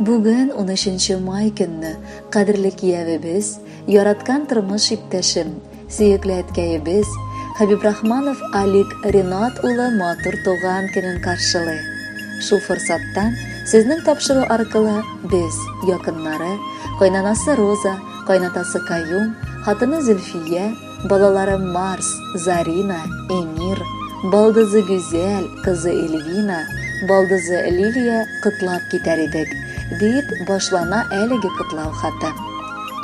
Бүген, 13 май көнне, кадерле киявебез, яраткан тормыш иптәшем, сөекле әткәебез Хәбибрахманов Алик Ренат улы матур туган көнен каршылый. Шул форсаттан сезнең тапшыру аркылы без, якыннары, кайнанасы Роза, кайнатасы Каюм, хатыны Зөлфия, Балалары Марс, Зарина, Эмир, балдызы Гүзәл, кызы Эльвина, балдызы Лилия котлап китәр идек, дип башлана әлеге котлау хаты.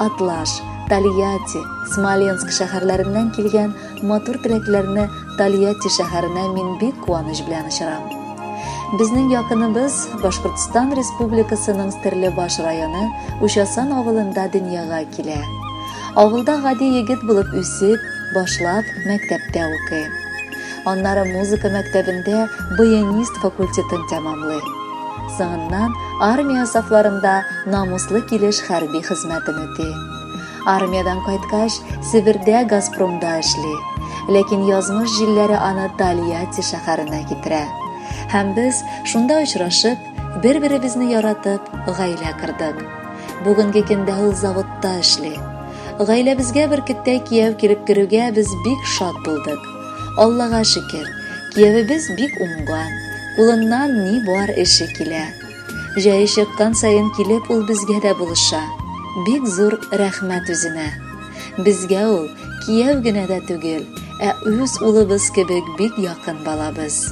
Атлаш, Тольятти, Смоленск шәһәрләреннән килгән матур теләкләрне Тольятти шәһәренә мин бик куаныч белән очырам. Безнең якыныбыз Башкортстан Республикасының Стерлебаш районы Учасан авылында дөньяга килә. Авылда гади егет булып үсеп, башлап мәктәптә укый. Аннары музыка мәктәбендә баянист факультетын тәмамлый. Соңыннан армия сафларында намуслы килеш хәрби хезмәтен үти. Армиядән кайткач, Себердә Газпромда эшли. Ләкин язмыш җилләре аны Тольятти шәһәренә китерә. Һәм без шунда очрашып, бер-беребезне яратып, гаилә кордык. Бүгенге көндә ул заводта эшли. Гаиләбезгә бөркеттәй кияү килеп керүгә без бик шат булдык. Аллага шөкер, киявебез бик уңган, кулыннан ни бар эше килә. Җае чыккан саен килеп ул безгә дә булыша. Бик зур рәхмәт үзенә. Безгә ул кияү генә дә түгел, ә үз улыбыз кебек бик якын балабыз.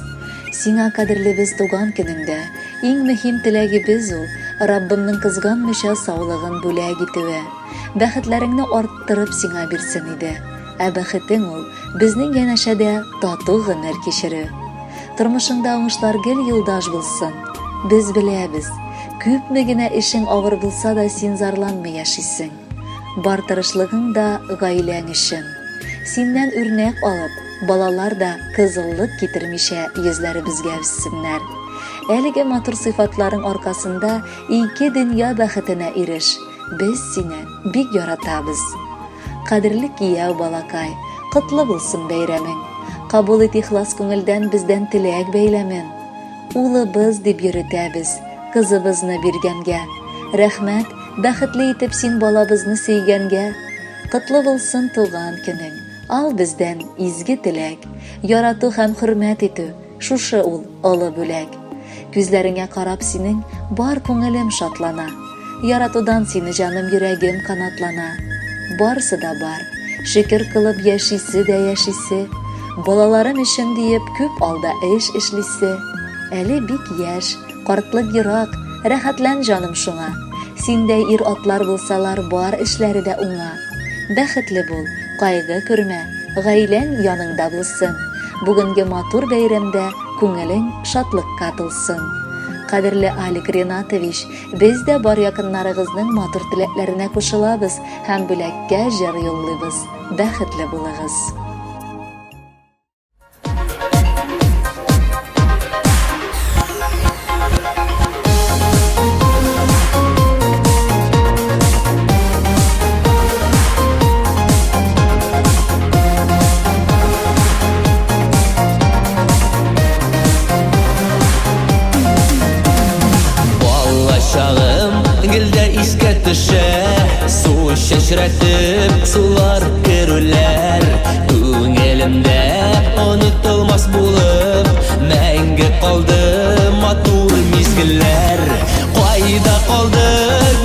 Сиңа, кадерлебез, туган көнеңдә иң мөһим теләгебез ул, Раббымның кызганмыйча саулыгын бүләк итүе. Бәхетләреңне арттырып сиңа бирсен иде. Ә бәхетең ул, безнең янәшәдә тату гомер кичерү. Тормышыңда уңышлар гел юлдаш булсын. Без беләбез, күпме генә эшең авыр булса да син зарланмый яшисең. Бар тырышлыгың да гаиләң өчен. Синнән үрнәк алып, балалар да кызыллык китермичә йөзләребезгә үссеннәр. Әлеге матур сыйфатларың аркасында ике дөнья бәхетенә иреш. Без сине бик яратабыз. Кадерле кияү балакай, котлы булсын бәйрәмең. Кабул ит ихлас күңелдән бездән теләк бәйләмен. Улыбыз дип йөретәбез, кызыбызны биргәнгә. Рәхмәт, бәхетле итеп син балабызны сөйгәнгә. Котлы булсын туган көнең. Ал бездән изге теләк, ярату һәм хөрмәт итү, шушы ул олы бүләк. Күзләреңә карап синең бар күңелем шатлана. Яратудан сине җаным йөрәгем канатлана. Барсы да бар, шөкер кылып яшисе дә яшисе. Балаларым өчен диеп күп алда эш эшлисе. Әле бик яшь, Картлык ерак, рәхәтлән җаным шуңа. Синдәй ир-атлар булсалар, бар эшләре дә уңа. Бәхетле бул, кайгы күрмә, гаиләң яныңда булсын. Бүгенге матур бәйрәмдә күңелең шатлыкка тулсын. Кадерле Алик Ренатович, без дә бар якыннарыгызның матур теләкләренә кушылабыз һәм бүләккә җыр юллыйбыз. Бәхетле булыгыз! Искә төшә су чәчрәтеп сулар керүләр Күңелемдә онытылмас булып Мәңге калды матур мизгелләр Кайда калды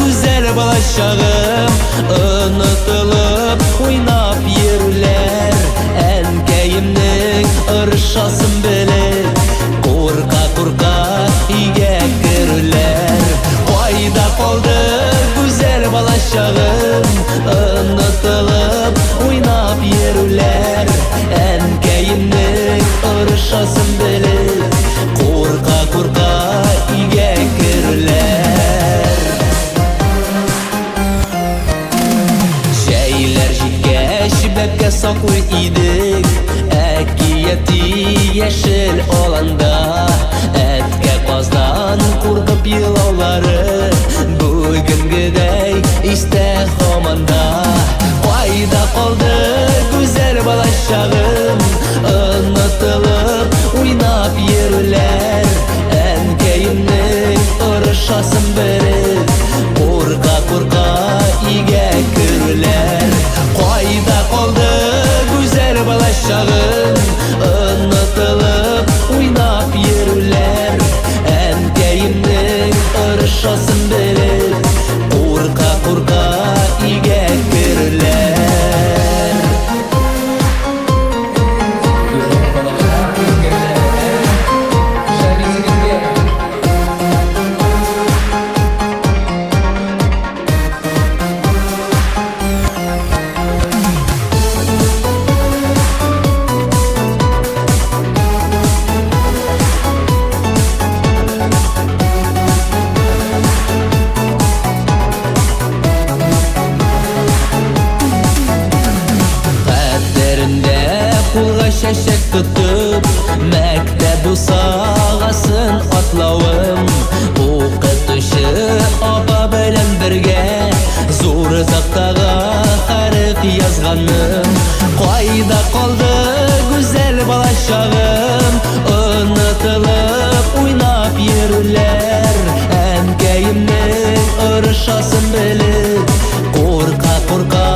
гүзәл балачагым Онытылып уйнап йөрүләр Әнкәемнең ыршасын белеп Курка-курка өйгә керүләр Кайда калды гүзәл балачагым. чәчәк тотып, мәктәп бусагасын атлавым, укытучы апа белән бергә зур тактага хәреф язганым. Кайда калды гүзәл балачагым, онытылып уйнап йөрүләр, әнкәемнең орышасын белеп, курка-курка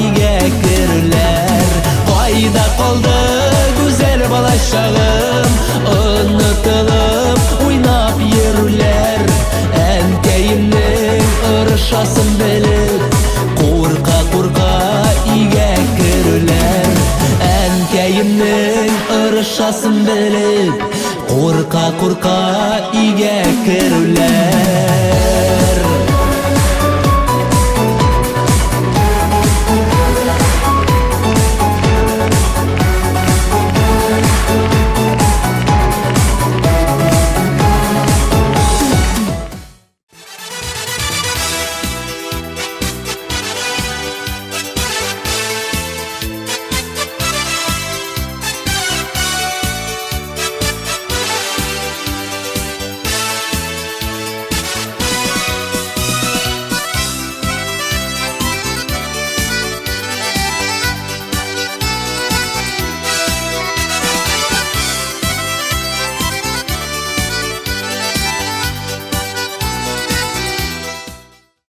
өйгә керүләр. Кайда калды гүзәл балачагым, онытылып уйнап йөрүләр, әнкәемнең орышасын белеп, курка-курка өйгә керүләр. Әнкәемнең орышасын белеп, курка-курка өйгә керүләр.